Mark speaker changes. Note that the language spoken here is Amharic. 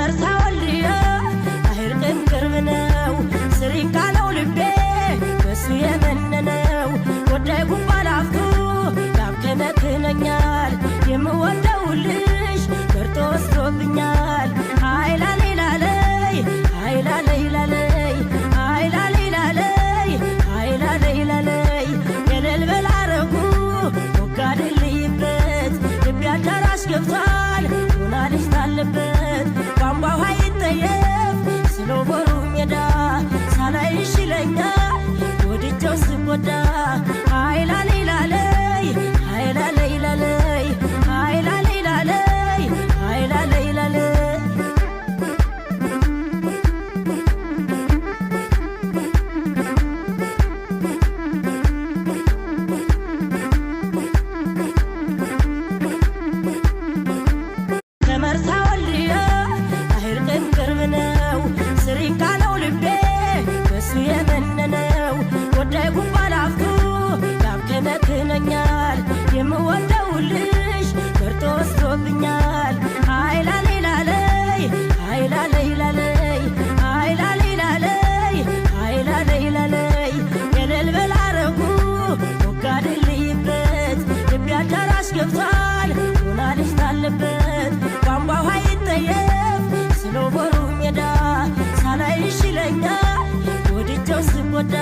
Speaker 1: ከመርሳ ወልድያ አይርቅም ቅርብ ነው። ስሪንቃ ነው ልቤ በሱ የመነነው። ወዳይ ጉባ ላፍቶ ያብከነክነኛል። የምወደው ልጅ መርጦ ወስዶብኛል። አይላለይ ላለይ አይላለይ ላለይ አይላለይ ላለይ አይላለይ ላለይ ገለል በላረጉ ወጋድልይበት ልቤ አዳራሽ ገብቷል ሆናልሽ ታለበት። ቧንቧ ውሃ ይጠየፍ ስለ ቦሩ ሜዳ ሳላይሽ ይለኛል ወድጀው ስጎዳ። አይላለይ ላለይ አይላለይ ላለይ አይላለይ ላለይ አይላለይ ላለይ። ከመርሳ ወልድያ አይርቅም ቅርብ ነው። ስሪንቃ ነው ልቤ በሱ የመነነው። ወዳይ ጉባ ላፍቶ ያብከነክነኛል። የምወደው ልጅ መርጦ ወስዶብኛል። አይላለይ ላለይ አይላለይ ላለይ አይላለይ ላለይ አይላለይ ላለይ ገለል በላረጉ ወጋድልይበት ልቤ አዳራሽ ገብቷል ሆናልሽ ታለበት። ቧንቧ ውሃ ይጠየፍ ስለ ቦሩ ሜዳ ሳላይሽ ይለኛል ወድጀው ስጎዳ።